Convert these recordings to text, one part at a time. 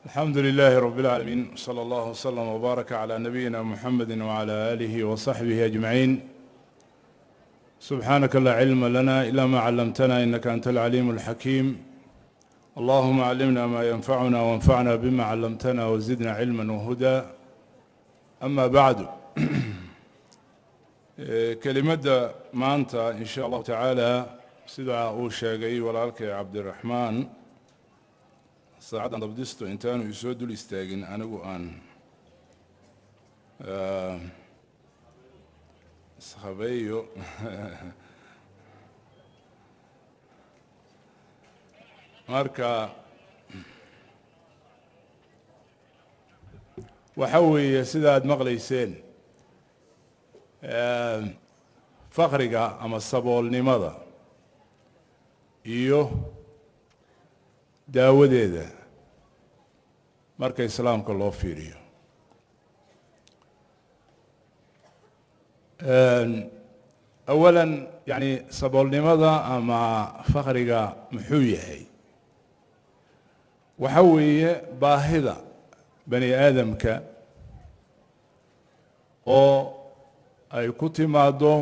الحمد لله رب العالمين، صلى الله وسلم وبارك على نبينا محمد وعلى آله وصحبه أجمعين. سبحانك لا علم لنا إلا ما علمتنا إنك أنت العليم الحكيم. اللهم علمنا ما ينفعنا وانفعنا بما علمتنا وزدنا علما وهدى. أما بعد، kelimadda maanta in sha allahu tacaala, sidaa uu sheegay walaalkay Cabdiraxmaan, saacaddan dabdisto intaanu isoo dul istaagin anigu aan ishabeeyo. Marka waxa weeye, sida aad maqlayseen, faqriga ama saboolnimada iyo daawadeeda marka islaamka loo fiiriyo. Awalan, yani saboolnimada ama faqriga muxuu yahay? Waxa weeye baahida bani aadamka oo ay ku timaaddo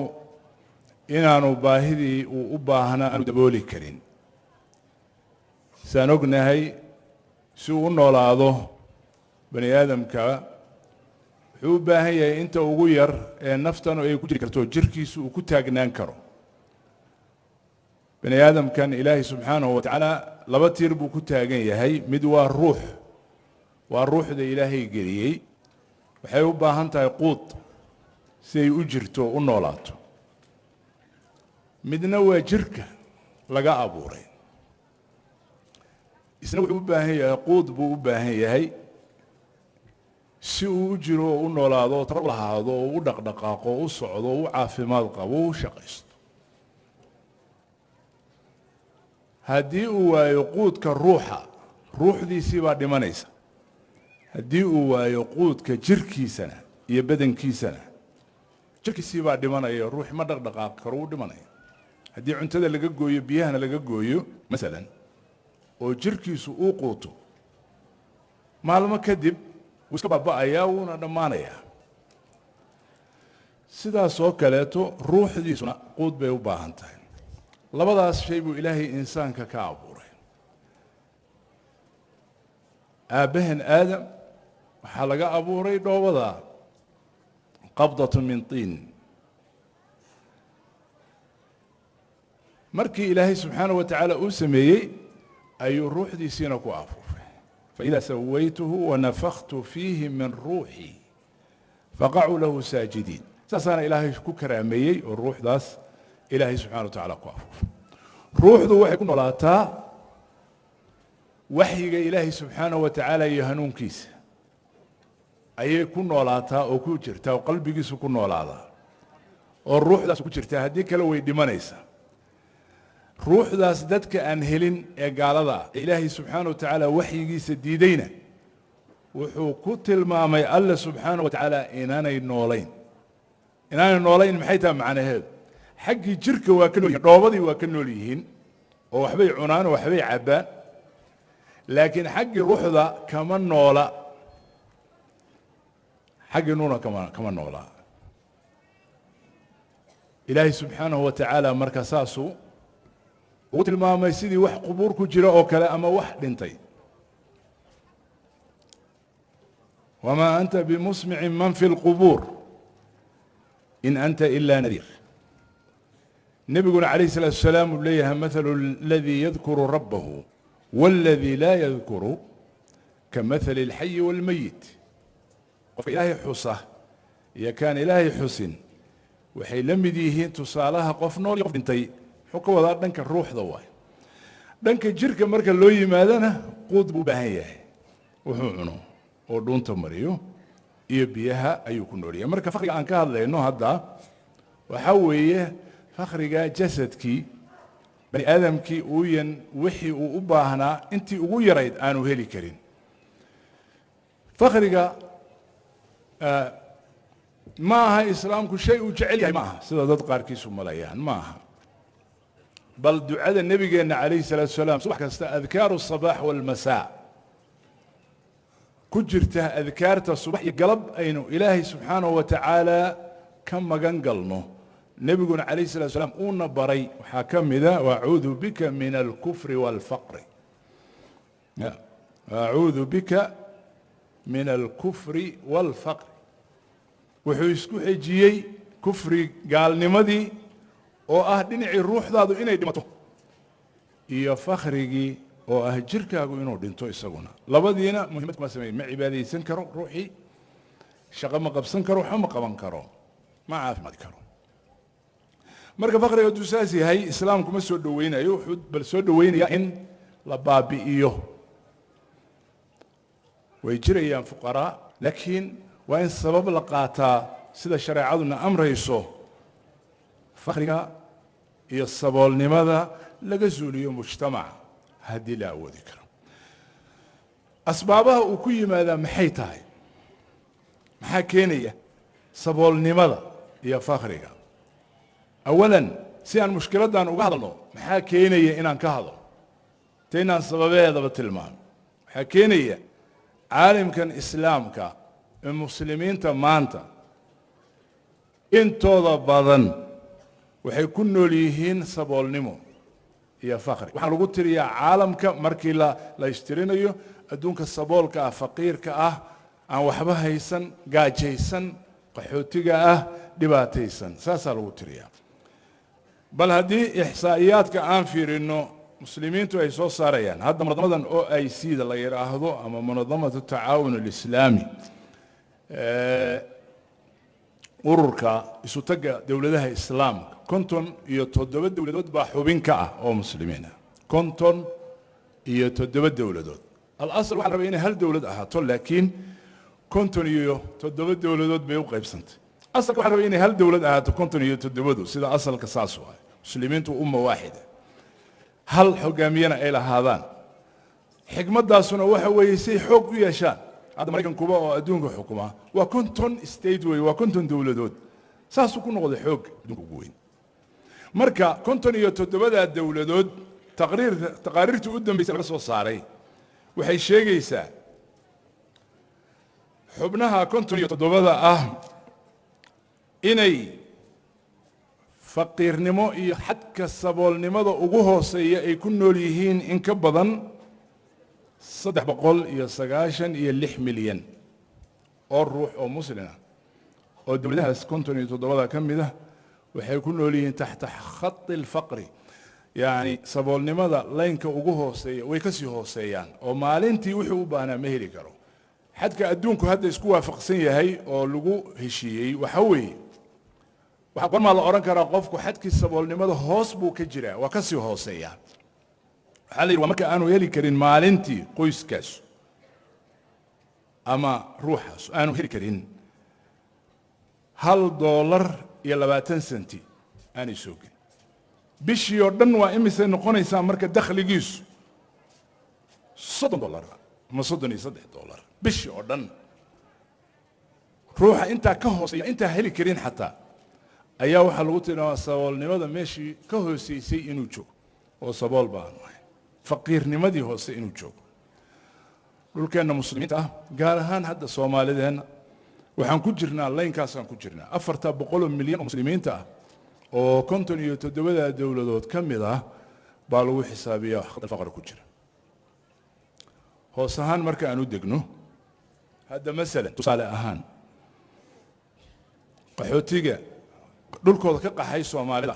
inaanu baahidii uu u baahnaa aanu dabooli karin. Saan ognahay, si uu u noolaado bani aadamka wuxuu u baahan yahay inta ugu yar ee naftanu ay ku jiri karto, jirkiisu uu ku taagnaan karo. Bani aadamkan Ilaahay subxaanahu wa tacaala laba tiir buu ku taagan yahay. Mid waa ruux, waa ruuxda Ilaahay geliyey, waxay u baahan tahay quud si ay u jirto, u noolaato. Midna waa jirka laga abuuray, isna wuxuu u baahan yahay quud buu u baahan yahay si uu u jiro oo u noolaado, tabar u lahaado, oo u dhaqdhaqaaqo, u socdo, u caafimaad qabo, u shaqaysto. Haddii uu waayo quudka ruuxa, ruuxdiisii baa dhimanaysa. Haddii uu waayo quudka jirkiisana iyo badankiisana, jirkiisii baa dhimanaya, ruux ma dhaqdhaqaaqi karo, wuu dhimanaya. Haddii cuntada laga gooyo, biyahana laga gooyo masalan, oo jirkiisu uu quuto, maalmo kadib wuu iska baaba'ayaa, wuuna dhammaanayaa. Sidaas oo kaleeto ruuxdiisuna quud bay u baahan tahay. Labadaas shay buu Ilaahay insaanka ka abuuray. Aabbahan Aadam waxaa laga abuuray dhoobada, qabdatu min tiin. Markii Ilaahay subxaanaه wa tacaala uu sameeyey ayuu ruuxdiisiina ku afuufay: faإida sawaytuhu wanafaktu fiihi min ruuxii faqacuu lahu saajidiin. Saasaana Ilaahay ku karaameeyey oo ruuxdaas Ilaahay subxana wa tacala ku afuufay. Ruuxdu waxay ku noolaataa waxyiga Ilaahay subxaanaه wa tacaala iyo hanuunkiisa ayay ku noolaataa oo ku jirtaa oo qalbigiisu ku noolaadaa oo ruuxdaas ku jirtaa. Haddii kale way dhimanaysaa ruuxdaas. Dadka aan helin ee gaalada ah ee Ilaahay subxaana wa tacaala waxyigiisa diideyna, wuxuu ku tilmaamay Alle subxaana wa tacaala inaanay noolayn. Inaanay noolayn maxay tahay macnaheedu? Xaggii jirka waa ka nool yihin, dhoobadii waa ka nool yihiin oo waxbay cunaan oo waxbay cabbaan, laakiin xaggii ruuxda kama noola, xaggii nuuna kama noolaa. Ilaahay subxaanahu wa tacaala marka saasuu ugu tilmaamay, sidii wax qubuur ku jira oo kale ama wax dhintay. Wamaa anta bimusmicin man fi اlqubuur in anta ila nadiir. Nebiguna calayh الsalaatu salaam uu leeyahay: mathalu aladii yadkuru rabbahu wاladii laa yadkuru ka mathali اlxayi wاlmeyit. Qofka Ilaahay xusa iyo kaan Ilaahay xusin waxay la mid yihiin tusaalaha qof nool iyo qof dhintay. Muxuu ka wadaa? Dhanka ruuxda waay. Dhanka jirka marka loo yimaadana, quud buu u baahan yahay, wuxuu cuno oo dhuunta mariyo iyo biyaha ayuu ku noolyahay. Marka fakriga aan ka hadlayno hadda waxaa weeye fakriga jasadkii bani aadamkii uuyan wixii uu u baahnaa intii ugu yarayd aanu heli karin. Fakriga ma aha islaamku shay uu jecel yahay, ma aha sida dad qaarkiisu malayaan, ma aha. Bal ducada nebigeenna calayhi salaatu salaam subax kasta, adkaaru الصabaax walmasaa. Ku jirta adkaarta subax iyo galab aynu Ilaahay subxaanahu wa tacaala ka magan galno, nebiguna calayh salatu salaam uuna baray, waxaa ka mida wacuudu bika min alkufri waalfaqri, acuudu bika min alkufri waalfaqri. Wuxuu isku xejiyey kufri, gaalnimadii oo ah dhinacii ruuxdaadu inay dhimato, iyo fakhrigii oo ah jirkaagu inuu dhinto isaguna. Labadiina muhiimad kuma sameyn, ma cibaadaysan karo ruuxii, shaqo ma qabsan karo, waxba ma qaban karo, ma caafimaadi karo. Marka fakriga hadduu saas yahay, islaamku ma soo dhoweynayo, wuxuu bal soo dhoweynayaa in la baabi'iyo. Way jirayaan fuqaraa, laakiin waa in sabab la qaataa sida shareecaduna amrayso, fakriga iyo saboolnimada laga zuuliyo mujtamaca haddii la awoodi karo. Asbaabaha uu ku yimaadaa maxay tahay? Maxaa keenaya saboolnimada iyo fakriga? Awalan, si aan mushkiladdan uga hadalno, maxaa keenaya inaan ka hadlo ta inaan sababeedaba tilmaano? Waxaa keenaya caalimkan islaamka ee muslimiinta maanta intooda badan waxay ku nool yihiin saboolnimo iyo fakri. Waxaa lagu tiriyaa caalamka markii la istirinayo adduunka saboolka ah, faqiirka ah, aan waxba haysan, gaajaysan, qaxootiga ah, dhibaataysan, saasaa lagu tiriyaa. Bal haddii ixsaa'iyaadka aan fiirino muslimiintu ay soo saarayaan hadda, munadamadan OIC da la yidhaahdo ama Munadamatu Tacaawun Alislaami, ururka isutagga dowladaha islaamka, 57 dowladood baa xubin ka ah oo muslimiin ah. 57 dowladood. Alasal waxa la rabay inay hal dowlad ahaato, laakiin 57 dowladood bay u qaybsantay. Asalka waxa la rabay inay hal dowlad ahaato 57-du, sida asalka saas waay, muslimiintu umma waaxida, hal hogaamiyena ay lahaadaan. Xikmaddaasuna waxa weeye say xoog u yeeshaan. Hadda Maraykankuba oo adduunka xukumaa waa 50 state wey, waa 50 dowladood, saasuu ku noqday xoog adduunka ugu weyn. Marka 57-daa dowladood taqriirka, taqaariirtii u dambeysay laga soo saaray waxay sheegaysaa xubnaha 57-da ah inay faqiirnimo iyo xadka saboolnimada ugu hooseeya ay ku nool yihiin in ka badan 396 milyan oo ruux oo muslin ah oo dowladahaas 57-da ka mid ah. Waxay ku nool yihiin taxta khati alfaqri, yacni saboolnimada laynka ugu hooseeya way ka sii hooseeyaan, oo maalintii wuxuu u baahnaa ma heli karo. Xadka adduunku hadda isku waafaqsan yahay oo lagu heshiiyey waxa weeye, waxaa qormaa la odhan karaa qofku xadkii saboolnimada hoos buu ka jiraa, waa ka sii hooseeyaa. Waxaa la yidhi waa marka aanu heli karin maalintii qoyskaasu ama ruuxaasu aanu heli karin $1.20 aanay soo gelin bishii oo dhan. Waa imisay noqonaysaa marka dakhligiisu? $30 ama $33 bishii oo dhan. Ruuxa intaa ka hooseeya, intaa heli karin xataa, ayaa waxaa lagu tilmaamaa saboolnimada meeshii ka hooseysay inuu joogo, oo sabool baanu ahay, faqiirnimadii hoose inuu joogo. Dhulkeenna muslimiinta ah, gaar ahaan hadda soomaalideenna, waxaan ku jirnaa laynkaasaan ku jirnaa. 400-oo milyan oo muslimiinta ah oo 57-da dowladood ka mid ah baa lagu xisaabiyaa faqri ku jira. Hoos ahaan marka aan u degno hadda, masalan tusaale ahaan, qaxootiga dhulkooda ka qaxay soomaalida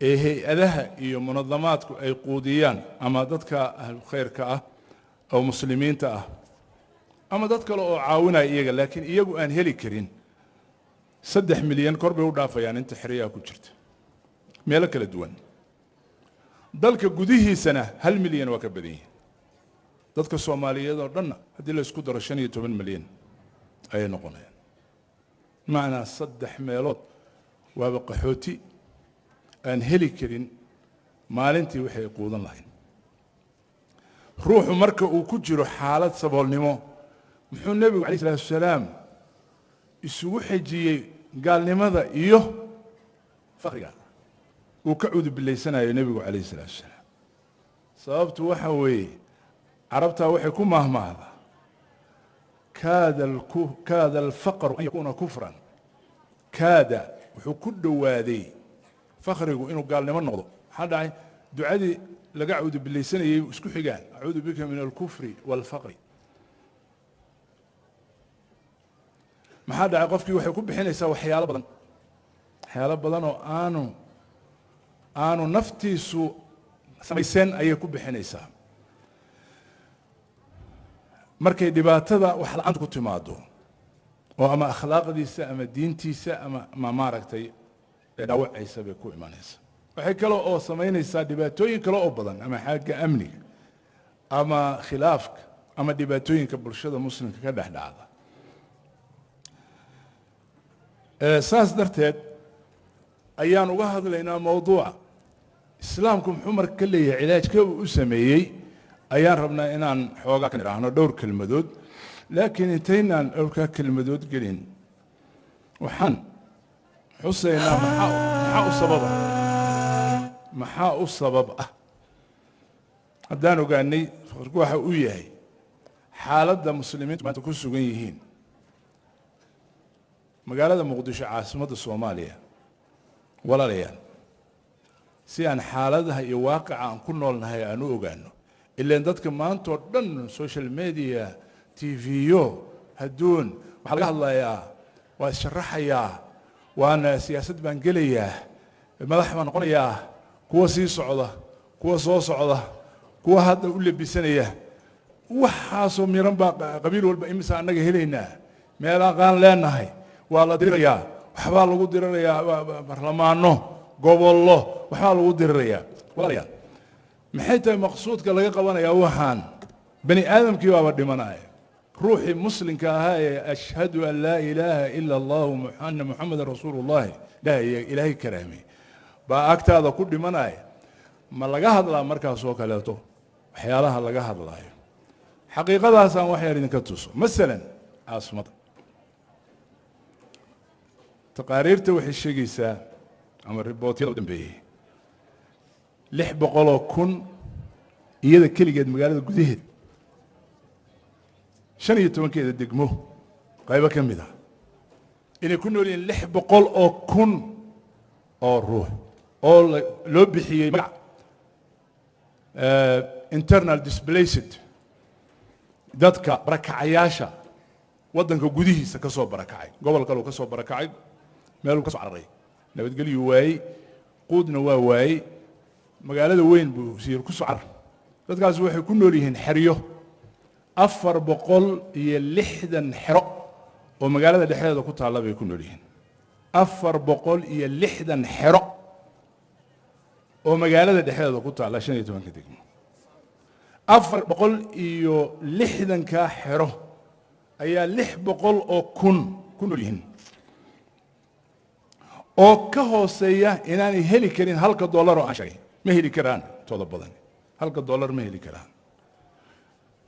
ee hay-adaha iyo munadamaadku ay quudiyaan, ama dadka ahlu khayrka ah oo muslimiinta ah, ama dad kale oo caawinaya iyaga, laakiin iyagu aan heli karin, 3 milyan kor bay u dhaafayaan inta xeryaha ku jirta meelo kala duwan. Dalka gudihiisana 1 milyan waa ka badan yihin. Dadka soomaaliyeed oo dhanna haddii la isku daro 15 milyan ayay noqonayaan. Macnaa saddex meelood waaba qaxooti aan heli karin maalintii waxay quudan lahayn. Ruuxu marka uu ku jiro xaalad saboolnimo, muxuu nebigu alayh isalatu wasalaam isugu xejiyey gaalnimada iyo fakriga uu ka cudubilaysanayo nebigu calayh isalaatu wasalaam? Sababtu waxa weeye, carabtaa waxay ku mahmaahdaa Kaada alfaqru an yakuuna kufran. Kaada wuxuu ku dhowaaday fakrigu inuu gaalnimo noqdo. Maxaa dhacay? Ducadii laga caawdu bilaysanayay isku xigaan, acuudu bika min alkufri waalfaqri. Maxaa dhacay? Qofkii waxay ku bixinaysaa waxyaalo badan, waxyaalo badan oo aanu naftiisu samayseen ayay ku bixinaysaa. Markay dhibaatada wax la-aantu ku timaado oo ama akhlaaqdiisa ama diintiisa ama maaragtay dhaawacaysa bay ku imanaysaa. Waxay kale oo samaynaysaa dhibaatooyin kale oo badan, ama xagga amniga ama khilaafka ama dhibaatooyinka bulshada muslimka ka dhex dhacda. Saas darteed ayaan uga hadlaynaa mowduuca islaamku muxuu marka ka leeyahay, cilaajka uu u sameeyey ayaan rabnaa inaan xoogaa ka idhaahno dhowr kelmadood. Laakiin intaynaan dhowrkaa kelmadood gelin, waxaan xusaynaa maxaa u sababa, maxaa u sabab ah. Haddaan ogaanay faqrigu waxa uu yahay, xaaladda muslimiintu maanta ku sugan yihiin magaalada Muqdisho, caasimadda Soomaaliya, walaalayaal, si aan xaaladaha iyo waaqica aan ku noolnahay aan u ogaano, ilaan dadka maanta oo dhan social media, TV-yo, hadduun waxaa laga hadlayaa, waa issharaxayaa, waana siyaasad baan gelayaa, madax baan noqonayaa, kuwa sii socda, kuwa soo socda, kuwa hadda u lebisanaya, waxaasoo miran baa qabiil walba. Imisa annaga helaynaa meel aqaan leenahay? Waa la dirirayaa, waxbaa lagu dirirayaa, barlamaano, gobollo, waxbaa lagu dirirayaa. Walaalayaal, maxay tahay maqsuudka laga qabanayaa waxaan? Bani aadamkii baaba dhimanaya. Ruuxii muslimka ahaa ee ashhadu an laa ilaaha ila allahu ana muxamedan rasuulu llahi Ilaahay karaamey baa agtaada ku dhimanaya. Ma laga hadlaa markaas oo kaleeto waxyaalaha laga hadlaayo? Xaqiiqadaasaan wax yar idinka tuso. Masalan, caasimadda taqaariirta waxay sheegaysaa ama ribootyada u dambeeyey 600,000 iyada keligeed magaalada gudaheeda, 15-keeda degmo qaybo ka mid ah, inay ku nool yihiin 600,000 oo ruux oo loo bixiyey magac internal displaced, dadka barakacayaasha waddanka gudihiisa ka soo barakacay, gobol kaleu ka soo barakacay, meeluu ka soo cararay, nabadgelyuu waayey, quudna waa waayey, magaalada weyn buu siir ku soo carar. Dadkaasi waxay ku nool yihiin xeryo, 460 xero oo magaalada dhexdeeda ku taalla bay ku nool yihiin. 460 xero oo magaalada dhexdeeda ku taalla, 15-ka degmo, 460-kaa xero ayaa 600,000 ku nool yihiin, oo ka hooseeya inaanay heli karin halka dollar oo aan sheegay. Ma heli karaan intooda badan, halka dollar ma heli karaan.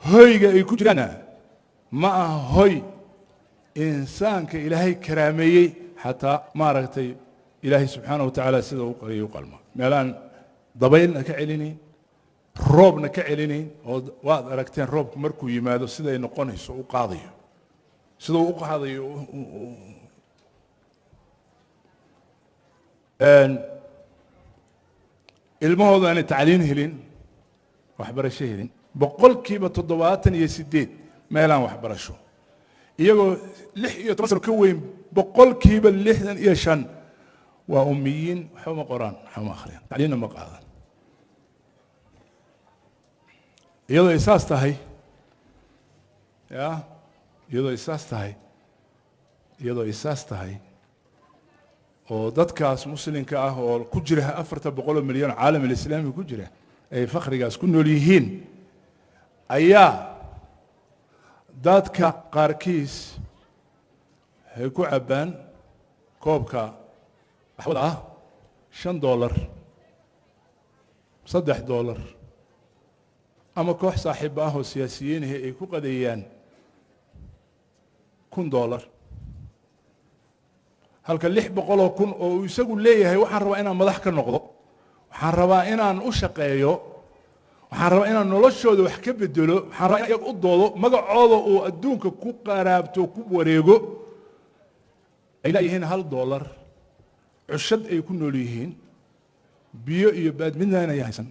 Hoyga ay ku jiraanna ma aha hoy insaanka Ilaahay karaameeyey, xataa maaragtay Ilaahay subxaana wa tacaala sida u qariyay u qalma, meelaan dabaylna ka celinayn, roobna ka celinayn, oo waad aragteen roobku markuu yimaado siday noqonayso, u qaadayo, siduu u qaadayo. Ilmahooda aanay tacliin helin, waxbarasho helin, 78% meelaan waxbarasho, iyagoo 16 sano ka weyn 65% waa umiyiin, waxba ma qoraan, waxba ma akhriyaan, tacliinna ma qaadan. Iyadoo ay saas tahay, ya iyadoo ay saas tahay, iyadoo ay saas tahay oo dadkaas muslimka ah oo ku jira 400 milyan caalam alislaami ku jira ay fakrigaas ku nool yihiin, ayaa dadka qaarkiis waxay ku cabbaan koobka qaxwada ah $5, $3, ama koox saaxiiba ah oo siyaasiyiinahi ay ku qadeeyaan $1000, halka 600,000 oo uu isagu leeyahay waxaan rabaa inaan madax ka noqdo, waxaan rabaa inaan u shaqeeyo, Waxaan rabaa inaan noloshooda wax ka bedelo. Waxaan rabaa in iyaga u doodo, magacooda uu adduunka ku qaraabto, ku wareego. Ay leeyihiin $1 cushad ay ku nool yihiin, biyo iyo baad midna inay haysan,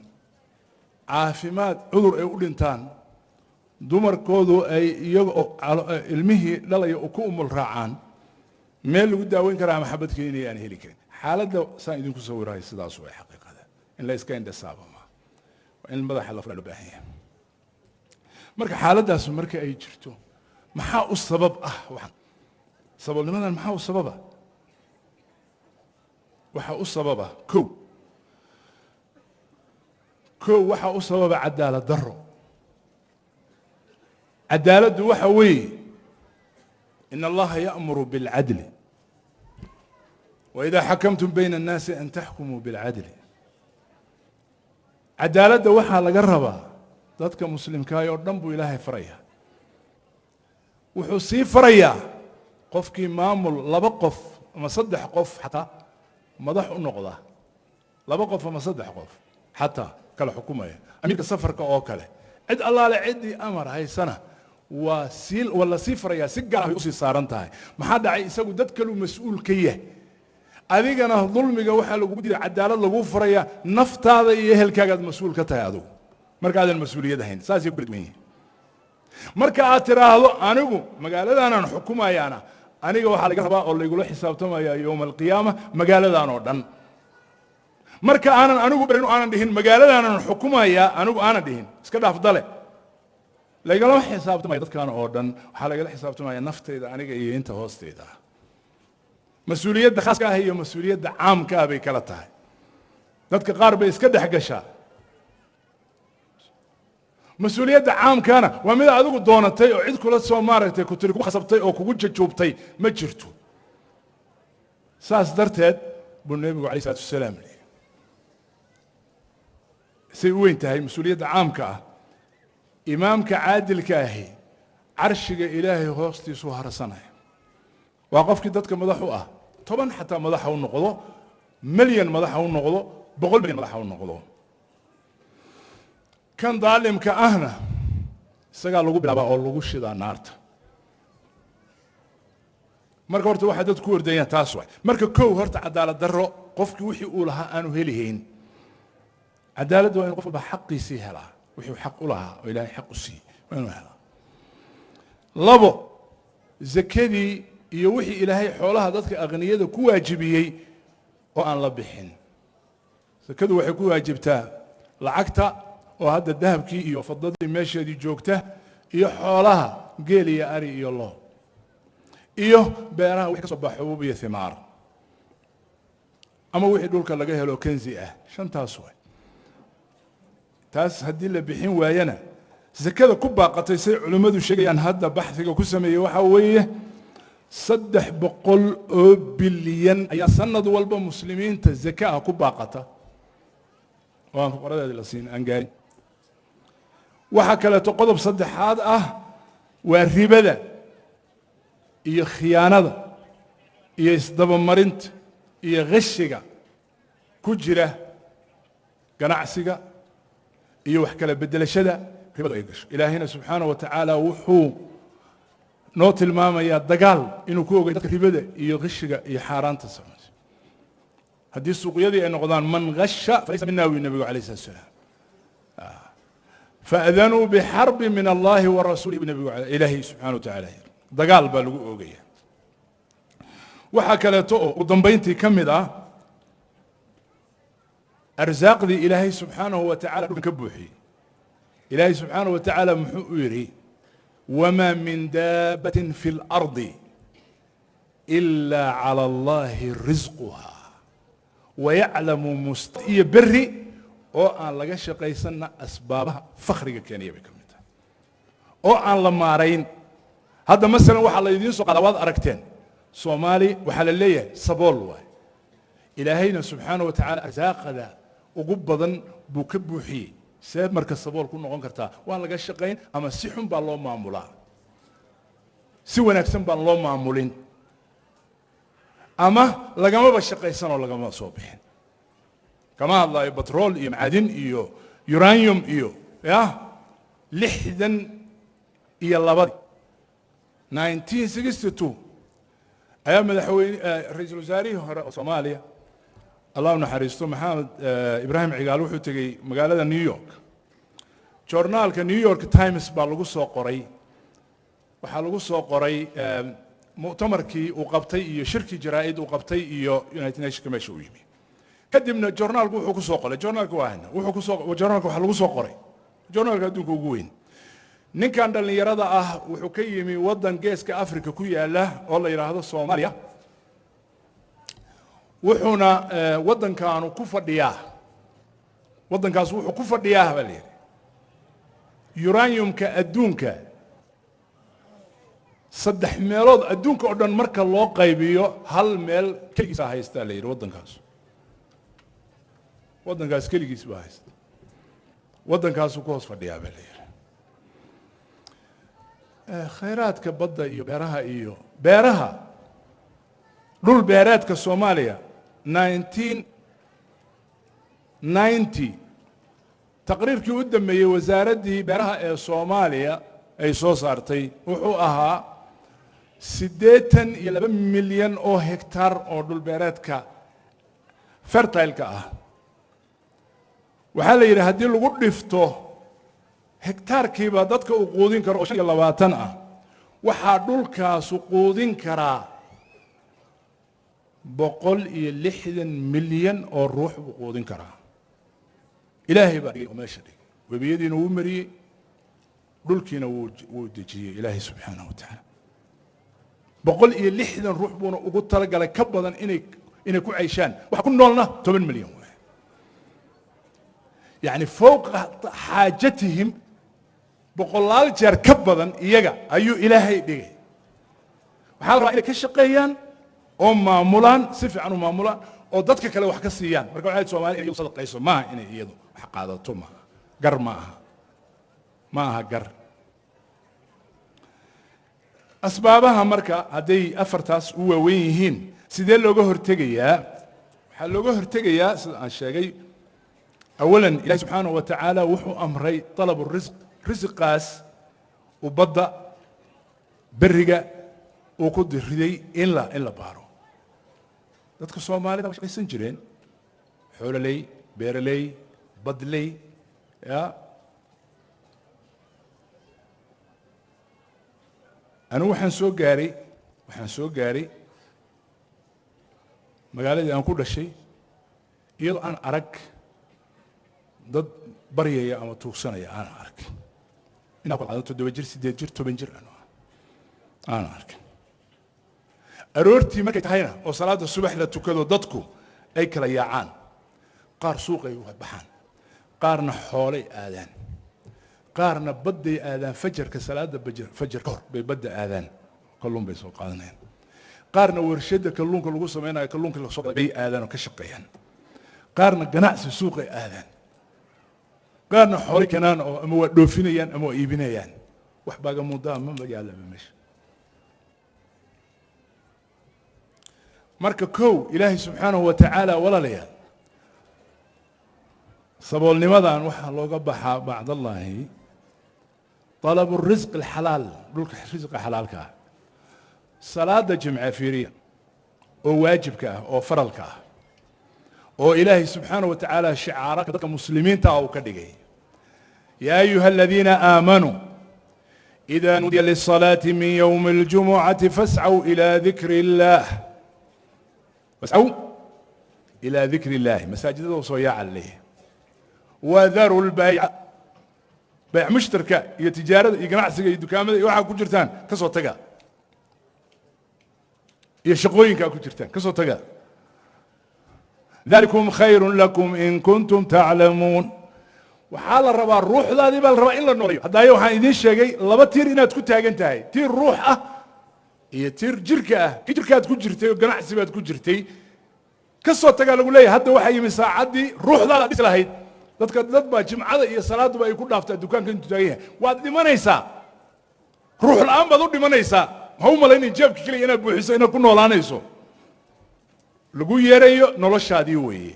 caafimaad cudur ay u dhintaan, dumarkoodu ay iyaga oo ilmihii dhalaya ku umul raacaan, meel lagu daaweyn karaa ama xabad keenaya aan heli karin. Xaaladda saan idinku sawirahay sidaas way xaqiiqada. In la iska indhasaaba ma waa in madaxa la fura loo baahan yahay. Marka xaaladdaas marka ay jirto, maxaa u sabab ah waxan saboolnimadan? Maxaa u sababa? Waxaa u sababa kow, waxaa u sababa cadaalad darro. Cadaaladdu waxa weeye in allaha ya'muru bilcadli وإذا xakamtum bayna الnaasi an taxkumuu bilcadli. Cadaaladda waxaa laga rabaa dadka muslimkaay oo dhan buu Ilaahay farayaa. Wuxuu sii farayaa qofkii maamul laba qof ama saddex qof xataa madax u noqda, laba qof ama saddex qof xataa kala xukumaya, amiirka safarka oo kale, cid allaale ciddii amar haysana waa sii waa la sii farayaa, si gaar bay usii saaran tahay. Maxaa dhacay? Isagu dad kaluu mas-uul ka yahay. Adigana dulmiga waxaa lagugu diiday, cadaalad laguu farayaa, naftaada iyo ehelkaagaad mas-uul ka tahay adigu. Markaadan mas-uuliyad ahayn saasay ku kala duwan yihin. Marka aad tiraahdo anigu magaaladaanaan xukumayaana, aniga waxaa laga rabaa oo laygula xisaabtamaya yowma alqiyaama magaaladan oo dhan. Marka aanan anigu berin, aanan dhihin magaaladaanan xukumayaa, anigu aanan dhihin, iska dhaaf dale, lagalama xisaabtamaya dadkan oo dhan. Waxaa lagala xisaabtamaya naftayda aniga iyo inta hoosteyda ah. Mas-uuliyadda khaaska ah iyo mas-uuliyadda caamka ah bay kala tahay. Dadka qaar bay iska dhex gashaa. Mas-uuliyadda caamkaana waa mid adigu doonatay oo cid kula soo maaragtay ku tiri, ku khasabtay oo kugu jajuubtay ma jirto. Saas darteed buu Nebigu alayh isalatu wasalaam leeyay say u weyn tahay mas-uuliyadda caamka ah, imaamka caadilka ahi carshiga Ilaahay hoostiisuu harsanaya. Waa qofkii dadka madax u ah, 10 xataa madaxa u noqdo, milyan madaxa u noqdo, 100 milyan madaxa u noqdo. Kan daalimka ahna isagaa lagu bilaabaa oo lagu shidaa naarta. Marka horta waxay dadku ku ordayaan taas waay. Marka kow horta cadaalad darro, qofkii wixii uu lahaa aanu helihayn. Cadaaladda waa inu qof walba xaqiisii helaa, wixii xaq u lahaa oo Ilaahay xaq u siiyey waa inuu helaa. Labo, zakadii iyo wixii Ilaahay xoolaha dadka aqniyada ku waajibiyey oo aan la bixin. Zakadu waxay ku waajibtaa lacagta oo hadda dahabkii iyo fadadii meesheedii joogta, iyo xoolaha geel iyo ari iyo lo, iyo beeraha wixii ka soo baxa xubuub iyo himaar, ama wixii dhulka laga helo kanzi ah. Shantaas waay. Taas haddii la bixin waayana, zakada ku baaqatay, say culimmadu sheegayaan hadda baxhiga ku sameeyey, waxaa weeye 300 oo bilyan ayaa sanad walba muslimiinta zaka ah ku baaqata oo aan fuqaradeedi la siin, aan gaarin. Waxaa kaleeto qodob saddexaad ah waa ribada iyo khiyaanada iyo isdabamarinta iyo khashiga ku jira ganacsiga iyo wax kala beddelashada ribadu ay gasho. Ilaahayna subxaanaه wa tacaala wuxuu noo tilmaamayaa dagaal inuu ku ogay dadka ribada iyo khashiga iyo xaaraanta samaysa. Haddii suuqyadii ay noqdaan, man gasha falaysa mina, wi Nabigu alayh الsalatu salaam. Faadanuu bixarbi min allahi wa rasuulih, nabigu Ilaahay subxana wa tacaala dagaal baa lagu oogaya. Waxaa kaleeto oo ugu dambayntii ka mid ah arsaaqdii Ilaahay subxaanahu wa tacala dhulkan ka buuxiyey. Ilaahay subxaanahu wa tacaala muxuu u yidhi? Wma min daabatin fi اlardi ila calى allahi risquha wayaclamu must iyo beri oo aan laga shaqaysanna asbaabaha fakriga keenaya bay ka mid tahay oo aan la maarayn. Hadda masalan waxaa la idiin soo qaada, waad aragteen, Soomaali waxaa la leeyahay sabool waay. Ilaahayna subxaana wa tacaala arsaaqada ugu badan buu ka buuxiyey. See marka sabool ku noqon kartaa? Waan laga shaqayn ama si xun baa loo maamulaa, si wanaagsan baan loo maamulin, ama lagamaba shaqaysanoo lagama soo bixin. Kama hadlaayo batrool iyo macadin iyo uranium iyo Ya 62dii, 1962, ayaa madaxweyne, ra-iisul wasaarihii hore oo Soomaaliya, Allah u naxariisto, Maxamed Ibraahim Cigaal, wuxuu tegey magaalada New York. Joornaalka New York Times baa lagu soo qoray, waxaa lagu soo qoray mu'tamarkii uu qabtay iyo shirkii jaraa'id uu qabtay iyo United Nationka meesha uu yimi. Kadibna joornaalku wuxuu ku soo qoray, joornaalka waa hayna, wuxuu kusoo joornaalka waxaa lagu soo qoray, joornaalka adduunka ugu weyn, ninkan dhallinyarada ah wuxuu ka yimi waddan Geeska Africa ku yaala oo la yidhaahdo Soomaaliya, wuxuuna waddankaanu ku fadhiyaa, waddankaas wuxuu ku fadhiyaa baa la yidhi uraniumka adduunka saddex meelood. Adduunka oo dhan marka loo qaybiyo hal meel keligiisa haystaa la yidhi waddankaas. Waddankaas keligiis baa haysta, waddankaasuu ku hoos fadhiyaa baa la yidhi. Khayraadka badda iyo beeraha iyo beeraha, dhul beereedka Soomaaliya, 1990 taqriirkii u dambeeyey wasaaraddii beeraha ee Soomaaliya ay soo saartay wuxuu ahaa 82 milyan oo hektar oo dhul beereedka fertileka ah. Waxaa la yidhi haddii lagu dhifto hektaarkiiba dadka uu quudin karo oo 25 ah, waxaa dhulkaasu quudin karaa 160 milyan oo ruux buu quudin karaa. Ilaahay baa dhigay oo meesha dhigay, webiyadiina wuu mariyey, dhulkiina wuu dejiyey Ilaahay subxaanahu wa tacaala. 160 ruux buuna ugu talagalay ka badan inay ku cayshaan. Waxa ku noolna 10 milyan waay, yacni fowqa xaajatihim, boqolaal jeer ka badan iyaga ayuu Ilaahay dhigay. Waxaa la rabaa inay ka shaqeeyaan oo maamulaan, si fiican u maamulaan oo dadka kale wax ka siiyaan. Marka waxay Soomaaliya iyadu sadaqayso maaha, inay iyadu wax qaadato maaha, gar ma aha, ma aha gar. Asbaabaha marka hadday afartaas u waaweyn yihiin, sidee looga hortegayaa? Waxaa looga hortegayaa sida aan sheegay. Awalan, Ilahi subxaanahu wa tacaala wuxuu amray طalab الrisq, risiqaas uu badda beriga uu ku diriday in la baaro. Dadka Soomaalida waa shaqaysan jireen, xoololey, beeraley, badley. Ya anigu waxaan soo gaaray magaaladii aan ku dhashay iyadoo aan arag dad baryaya ama tuugsanaya aan arag. Inaa 7 jir, 8 jir, 10 jir aan arkin. Aroortii markay tahayna oo salaada subax la tukado, dadku ay kala yaacaan, qaar suuqay baxaan, qaarna xoolay aadaan, qaarna badday aadaan. Fajarka, salaada fajar ka hor bay badda aadaan, kalluun bay soo qaadanayaan. Qaarna warshadda kalluunka lagu samaynayo, kalluunka lasoo bay aadaan oo ka shaqeeyaan. Qaarna ganacsi suuqay aadaan, qaarna xoolay keenaan oo ama waa dhoofinayaan ama waa iibinayaan. Wax baaga muddaa ma yaalaba meesha. Marka kow, Ilaahay subxaanahu wa tacaala, walaalayaal, saboolnimadan waxaa looga baxaa bacdallaahi طلب الرزق الxalaal, dhulka risqa xalaalka ah. Salaada Jimce fiiriya oo waajibka ah oo faralka ah oo Ilaahay subxaanaه wa tacaala shicaaraka dadka muslimiinta ah uu ka dhigay: يا أيها الذين آمنوا إذا نودي للصلاة من يوم الجمعة فاسعوا إلى ذكر الله، فاسعوا إلى ذكر الله. Masaajidada soo yaaca leeyahay. وذروا البيع, bayc mushtarka iyo tijaarada iyo ganacsiga iyo dukaamada iyo waxaa ku jirtaan ka soo taga, iyo shaqooyinkaa ku jirtaan ka soo taga. ذلكم خير لكم إن كنتم تعلمون. Waxaa la rabaa ruuxdaadii baa la rabaa in la nooleeyo. Haddaayo waxaan idiin sheegay laba tiir inaad ku taagan tahay, tiir ruux ah iyo tiir jirka ah. Ki jirkaad ku jirtay oo ganacsi baad ku jirtay ka soo tagaa lagu leeyahay. Hadda waxaa yimi saacaddii ruuxdaada dhisi lahayd. Dadka dad baa jimcada iyo salaaduba ay ku dhaaftaa dukaanka intuu taagan yahay. Waad dhimanaysaa, ruux la'aan baad u dhimanaysaa. Ha u malaynin jeebka keliya inaad buuxiso inaad ku noolaanayso. Lagu yeerayo noloshaadii weeye.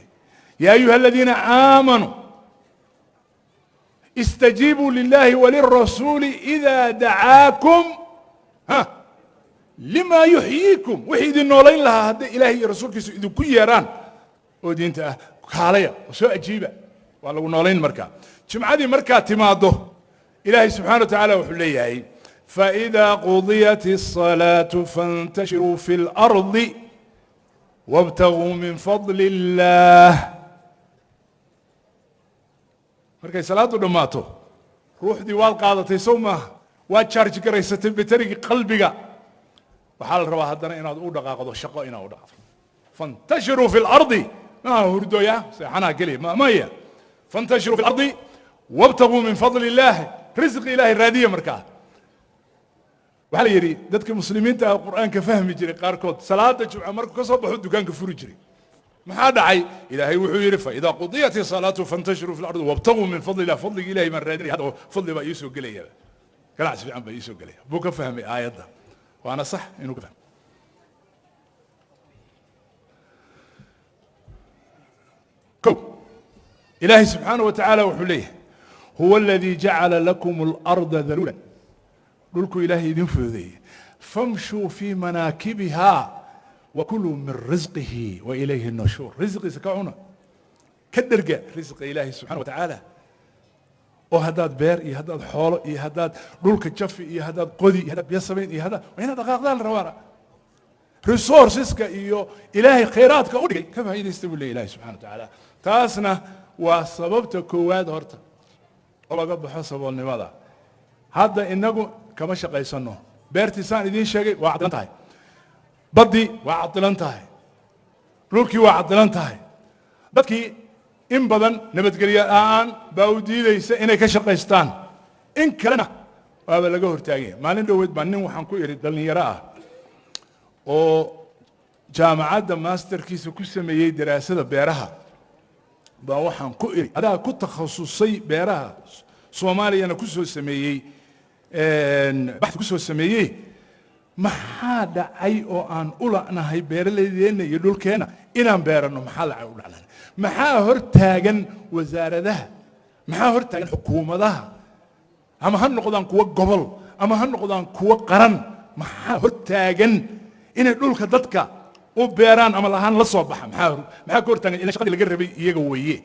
يا أيها الذين آمنوا Istajiibuu lilahi walirasuuli idaa dacaakum ha lima yuxyiikum. Wixii idin noolayn lahaa hadday ilaahay iyo rasuulkiisu idinku yeeraan oo diinta ah, kaalaya oo soo ajiiba, waa lagu noolayn. Markaa jimcadii markaa timaaddo, ilaahay subxana wa tacaala wuxuu leeyahay: faإida qudiyat الصalaaة faاntashiruu fi اlarضi wاbtaguu min fadli اllah. Markay salaaddu dhammaato, ruuxdii waad qaadatay, sow maaha? Waad jaarji garaysatay baterigii qalbiga. Waxaa la rabaa haddana inaad u dhaqaaqdo shaqo, inaad u dhaqdo. Faاntashiruu fi اlardi, maaha hurdoya seexanaa keliya maya. Faاntashiruu fi اlardi wاbtaguu min fadli اllah, risqi ilahay raadiya. Markaa waxaa la yidhi dadka muslimiinta ah qur'aanka fahmi jiray qaarkood, salaada jumca markuu ka soo baxo dukaanka furi jiray. Maxaa dhacay? Ilaahay wuxuu yidhi: faida qudiyat isalaatu fantashiruu fi lardi wabtaguu min fadli illah. Fadliga ilahay baan raadinaya hadda, fadli baa iisoo gelaya, ganacsi fiican baa iisoo gelaya buu ka fahmay aayadda, waana sax inuu ka fahmay. Kow, ilaahay subxaanaه wa tacaala wuxuu leeyahay: huwa aladii jacala lakum اlarda daluula, dhulku ilaahay idin fududeeyey, famshuu fii manaakibiha wakuluu min risqihi wa ilayhi nushuur. Risqiisa ka cuna, ka dherga risqa ilaahay subxana wa tacaala. Oo haddaad beer iyo haddaad xoolo iyo haddaad dhulka jafi iyo haddaad qodi iyo haddaad biyo samayn iyo haddaad, waa inaad dhaqaaqdaan la rabaana. Resourceska iyo ilaahay khayraadka u dhigay ka faa'iidaysta buu leey ilahay subxana wa tacaala. Taasna waa sababta koowaad horta oo laga baxo saboolnimada. Hadda inagu kama shaqaysano. Beertii saan idiin sheegay waa cadilan tahay, baddii waa cadilan tahay, dhulkii waa cadilan tahay. Dadkii in badan nabadgelyo la'aan baa u diideysa inay ka shaqaystaan, in kalena waaba laga hortaaganya. Maalin dhoweed baa nin waxaan ku idhi dhallinyaro ah oo jaamacadda masterkiisa ku sameeyey daraasada beeraha baa waxaan ku idhi: adaa ku takhasusay beeraha, Soomaaliyana ku soo sameeyey baxdi ku soo sameeyey, maxaa dhacay oo aan u la'nahay beeralaydeenna iyo dhulkeenna inaan beeranno? Maxaa lacag u dhaclan? Maxaa hor taagan wasaaradaha? Maxaa hor taagan xukuumadaha? Ama ha noqdaan kuwo gobol ama ha noqdaan kuwo qaran, maxaa hor taagan inay dhulka dadka u beeraan ama lahaan la soo baxa? Maxaa ka hor taagan? Ila shaqadii laga rabay iyaga weeye.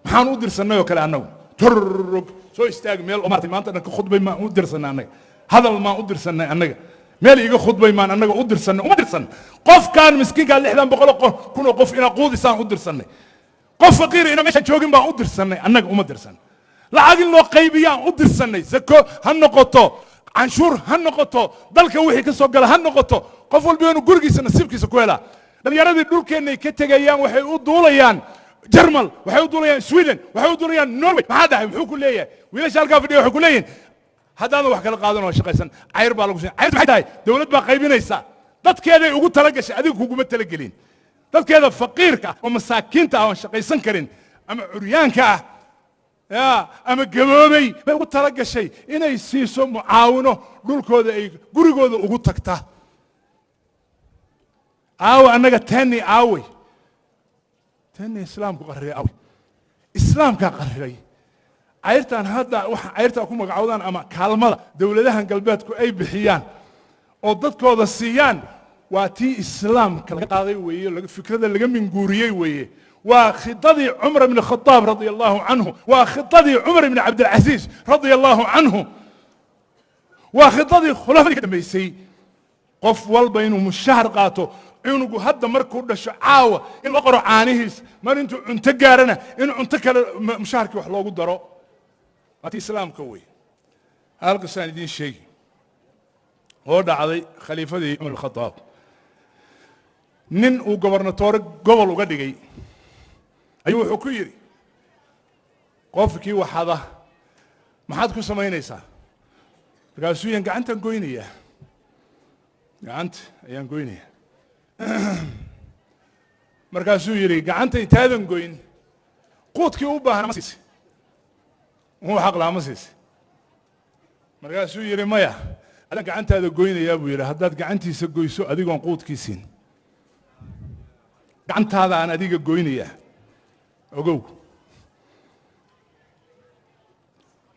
Maxaan u dirsannay oo kale annagu? Torrog soo istaag meel oo maartay maanta dhan ka khudbay maan u dirsannay annaga? Hadal maan u dirsannay annaga? Meel iga khudbay maan annaga u dirsannay? Uma dirsan. Qofkaan miskiinkaa 600 kun oo qof inaa quudisaan u dirsannay, qof faqiira inaa meeshaan joogin baan u dirsannay annaga? Uma dirsan. Lacag in loo qaybiyaan u dirsannay, sako ha noqoto, canshuur ha noqoto, dalka wixii ka soo gala ha noqoto, qof walba inuu gurigiisa nasiibkiisa ku helaa. Dhallinyaradii dhulkeennay ka tegayaan, waxay u duulayaan Jarmal, waxay u duulayaan Sweden, waxay u duulayaan Norway. Maxaa dhacay? Muxuu ku leeyahay? Wiilasha halkaa fadhiya waxay ku leeyihin: haddaadan wax kala qaadan oo shaqaysan, cayr baa lagu siin. Cayrtu maxay tahay? Dawlad baa qaybinaysa, dadkeeday ugu tala gashay, adiga kuguma talagelin. Dadkeeda faqiirka ah oo masaakiinta ah oon shaqaysan karin ama curyaanka ah ya ama gaboobay bay ugu tala gashay inay siiso mucaawino, dhulkooda ay gurigooda ugu tagta. Aawe annaga tani? Aawey tani islaamku qarriray? Aawey islaamkaa qarriray cayrtan? Hadda waxa cayrtaa ku magacowdaan ama kaalmada dowladahan galbeedku ay bixiyaan oo dadkooda siiyaan waa tii islaamka laga qaaday weeye, fikrada laga minguuriyey weeye. Waa khidadii Cumar ibn Khadaab radia allahu canhu, waa khidadii Cumar ibn Cabdilcasiis radia allahu canhu, waa khidadii khulafadii ka dambaysay. Qof walba inuu mushahar qaato, cunugu hadda markuu dhasho caawa in loo qoro caanihiis, mar intuu cunto gaarana in cunto kale mushaharkii wax loogu daro, waa tii islaamka wey. Hal qisaan idiin sheegi oo dhacday. Khaliifadii Cumar Khadaab nin uu gobernatoore gobol uga dhigay ayuu wuxuu ku yidhi: qofkii waxada maxaad ku samaynaysaa? Markaasuu yan gacantaan goynayaa, gacanta ayaan goynaya. Markaasuu yidhi: gacanta intaadan goyn, quudkii u baahna ma siisi, muu xaq laha ma siisi? Markaasuu yidhi: maya, adaan gacantaada goynayaa buu yidhi. Haddaad gacantiisa goyso adigoon quudkii siin, gacantaada aan adiga goynayaa, ogow.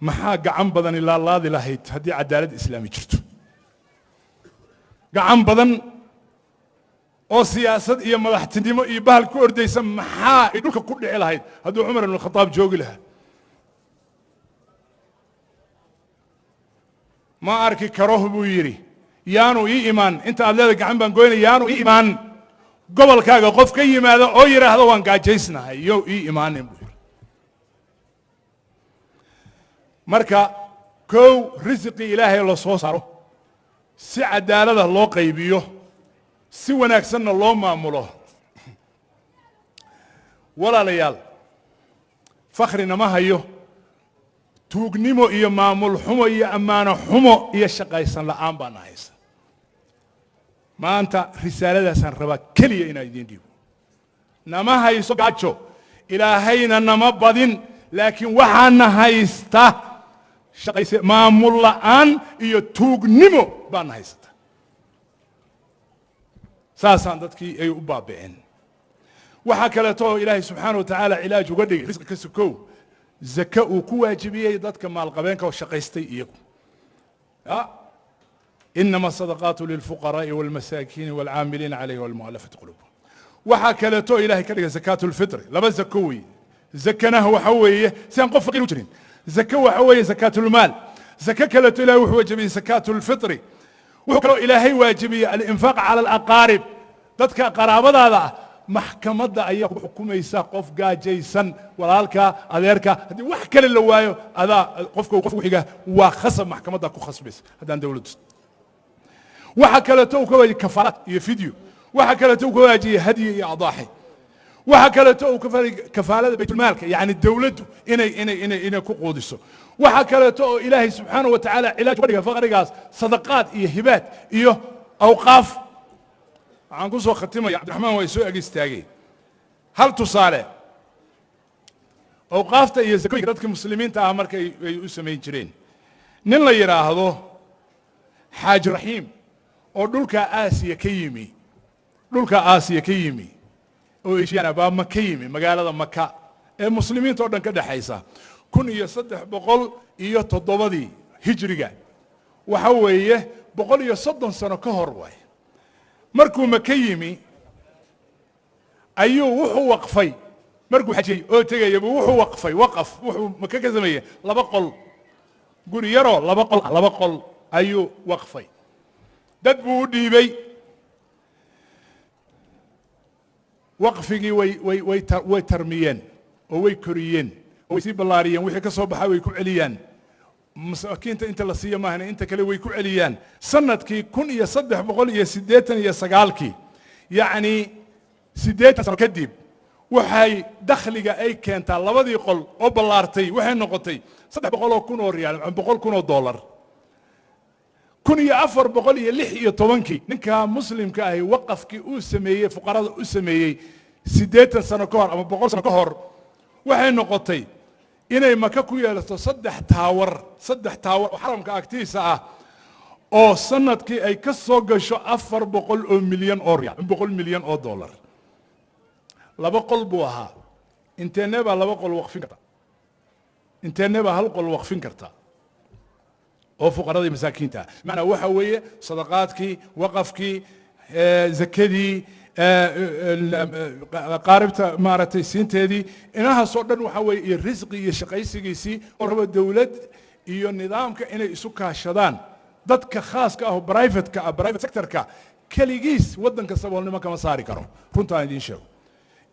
Maxaa gacan badan ilaalaadi lahayd haddii cadaalad islaami jirto? Gacan badan oo siyaasad iyo madaxtinimo iyo bahal ku ordaysa maxaa ay dhulka ku dhici lahayd hadduu Cumar ibn Khataab joogi lahaa? Ma arki karo buu yidhi, yaanu ii imaan inta aad leeda gacan baan goynaya, yaanu ii imaan gobolkaaga qof ka yimaada oo yidhaahdo waan gaajaysnahay, yow ii imaanin buu yidhi. Marka kow, risiqii Ilaahay la soo saaro si cadaalada loo qaybiyo, si wanaagsanna loo maamulo. Walaalayaal, fakhrina ma hayo, tuugnimo iyo maamul xumo iyo ammaano xumo iyo shaqaysan la'aan baana haysa. Maanta risaaladaasaan rabaa keliya inaan idiin dhiibo. Nama hayso gaajo, Ilaahayna nama badin, laakiin waxaana haysta shaqayse maamul la'aan iyo tuugnimo baana haysata. Saasaan dadkii ay u baaba'een. Waxaa kaleeto oo Ilaahay subxaana wa tacaala cilaaj uga dhigay risqi ka sokow zake uu ku waajibiyey dadka maalqabeenka oo shaqaystay iyagu. Inama asadaqaatu lilfuqaraa'i walmasaakiini walcaamiliina calayha walmu'alafati qulubuhum. Waxaa kaleeto oo Ilahay ka dhigay zakaatu lfitri, laba zako weeye. Zakanaha waxa weeye si aan qof faqiir u jirin. Zake waxa weeye zakaatulmaal. Zake kaleeto Ilahay wuxuu waajibiyey zakaatu lfitri. Wuxuu kaloo Ilaahay waajibiyey alinfaaq cala alaqaarib, dadka qaraabadaada ah. Maxkamadda ayaa ku xukumaysa qof gaajaysan, walaalka, adeerka, haddii wax kale la waayo adaa qofka qof ku xiga waa khasab, maxkamadda ku khasbaysa haddaan dawladdu. Waxa kaleeto uu ka waajiyey kafaaraat iyo fidyo. Waxa kaleeto uu ka waajiyey hadyi iyo adaaxi. Waxa kaleeto uu kafaalada baytulmaalka, yacni dawladdu inay ku quudiso. Waxa kaleeto oo Ilaahay subxaanahu wa tacaala cilaaj uga dhigay faqrigaas sadaqaad iyo hibaad iyo awqaaf. Waxaan ku soo khatimaya, Cabdiraxmaan waa soo ag istaagay, hal tusaale. Awqaafta iyo zakooyinka dadka muslimiinta ah markay ay u samayn jireen, nin la yidhaahdo Xaaji Raxiim oo dhulka Aasiya ka yimi, dhulka Aasiya ka yimi oo Eshiyana baa Maka yimi, magaalada Maka ee muslimiinta oo dhan ka dhexaysa, 1307-dii hijriga, waxa weeye 130 sano ka hor waay. Markuu Maka yimi ayuu wuxuu waqfay, markuu xajiyey oo tegaya buu wuxuu waqfay, waqaf wuxuu Maka ka sameeyey laba qol, guri yaroo laba qol, laba qol ayuu waqfay, dad buu u dhiibay waqfigii. Way tarmiyeen oo way koriyeen oo way sii ballaariyeen. Wixii ka soo baxay way ku celiyaan masaakiinta, inta la siiyo maahane inta kale way ku celiyaan. Sanadkii 1389-kii, yacni 80 sano kadib, waxay dakhliga ay keentaa labadii qol oo ballaartay waxay noqotay 300,000 oo riyaal, 100,000 oo dollar. 1416-kii ninka muslimka ahi waqafkii uu sameeyey fuqarada u sameeyey 80 sano ka hor ama 100 sano ka hor waxay noqotay inay Maka ku yeelato saddex tower, saddex tower oo xaramka agtiisa ah oo sanadkii ay ka soo gasho 400 oo milyan oo riyaal, 100 milyan oo dollar. Laba qol buu ahaa. Inteene baa laba qol waqfin karta? Inteene baa hal qol waqfin karta oo fuqarada iyo masaakiinta ah? Macnaa waxa weeye sadaqaadkii, waqafkii, zakadii, qaaribta maaragtay siinteedii, inahaasoo dhan waxa weeye iyo risqi iyo shaqaysigiisii oo rabo dawlad iyo nidaamka inay isu kaashadaan. Dadka khaaska ah oo privateka ah, private sectorka keligiis waddanka saboolnimo kama saari karo. Runta aan idiin sheego,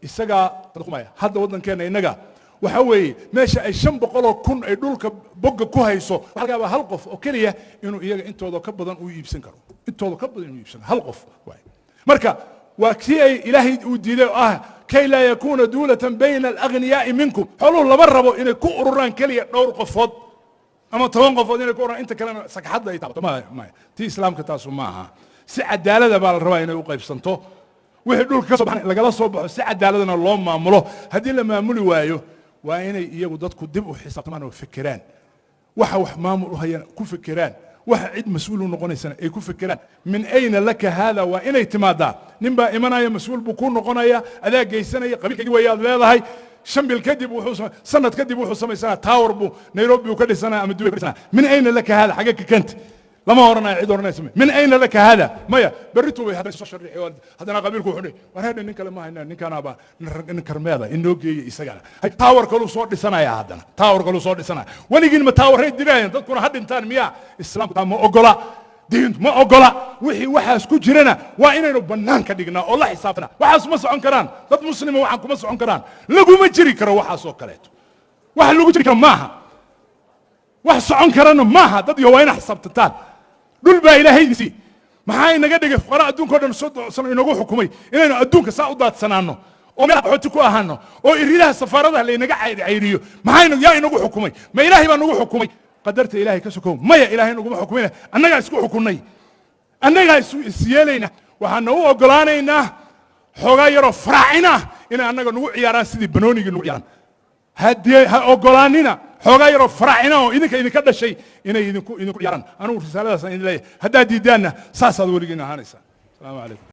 isagaa maya. Hadda waddankeenna innaga waxa weeye meesha ay 500,000 ay dhulka bogga ku hayso, waxaa laga yaabaa hal qof oo keliya inuu iyaga intooda ka badan uu iibsan karo, intooda ka badan inuu iibsan karo hal qof waay. Marka waa kii ay Ilaahay uu diiday oo ah kay laa yakuuna duulatan bayna alagniyaa'i minkum. Xooluhu lama rabo inay ku ururaan keliya dhowr qofood ama 10 qofood inay ku ururaan, inta kalena sagxadda ay taabato. Maya, maya, tii islaamka taasu ma aha. Si cadaalada baa la rabaa inay u qaybsanto wixii dhulka ka soo baxan lagala soo baxo, si cadaaladana loo maamulo. Haddii la maamuli waayo, waa inay iyagu dadku dib u xisaabtamaan oo fekeraan, waxa wax maamul u hayana ku fekeraan, waxa cid mas-uul u noqonaysana ay ku fekeraan. Min ayna laka haada waa inay timaadaa. Nin baa imanaya, mas-uul buu ku noqonaya, adaa geysanaya, qabiilkaygi wayaad leedahay. 5 bil kadib wuxuu, sanad kadib wuxuu samaysanaa tower buu Nairobi uu ka dhisanaa ama Dubai ka dhisanaa. Min ayna laka hada? Xagee ka keentay? Lama oranayo, cid oranaysa min ayna laka hada? Maya, berritu bay haddana soo sharixi, haddana qabiilku wuxuu dhihi, war hedhe, nin kale ma hayna, ninkanaaba nin karmeeda inoo geeya isagana. Tower kaluu soo dhisanaya, haddana tower kaluu soo dhisanaya. Weligiin ma toweray dilaayeen? Dadkuna ha dhintaan miyaa? Islaamku taa ma ogola, diintu ma ogola. Wixii waxaas ku jirana waa inaynu bannaanka dhignaa oo la xisaabtanaa. Waxaas ma socon karaan, dad muslima waxaan kuma socon karaan, laguma jiri karo. Waxaas oo kaleeto wax lagu jiri karo maaha, wax socon karana maaha. Dad iyo waa ina xisaabtantaan. Dhul baa Ilaahay idin siiyey. Maxaa inaga dhigay fuqara adduunka o dhan 30 sano inagu xukumay, inaynu adduunka saa u daadsanaano oo meel qaxooti ku ahaano oo iridaha safaaradaha laynaga cayriyo? Maxaa yaa inagu xukumay? Ma Ilaahay baa nagu xukumay qadarta Ilaahay ka sokow? Maya, Ilaahay naguma xukumayna, annagaa isku xukunnay, annagaa is yeelayna. Waxaana u oggolaanaynaa xoogaa yaroo faraacina inay annaga nagu ciyaaraan sidii banoonigii nagu ciyaaraan. Haddii ha oggolaanina xoogaa yaroo faraacina oo idinka idinka dhashay inay idinku ciyaaraan. Anigu risaaladaasaan idin leeyahay. Haddaad diidaanna, saasaad weligiin ahaanaysaan. Asalaamu calaykum.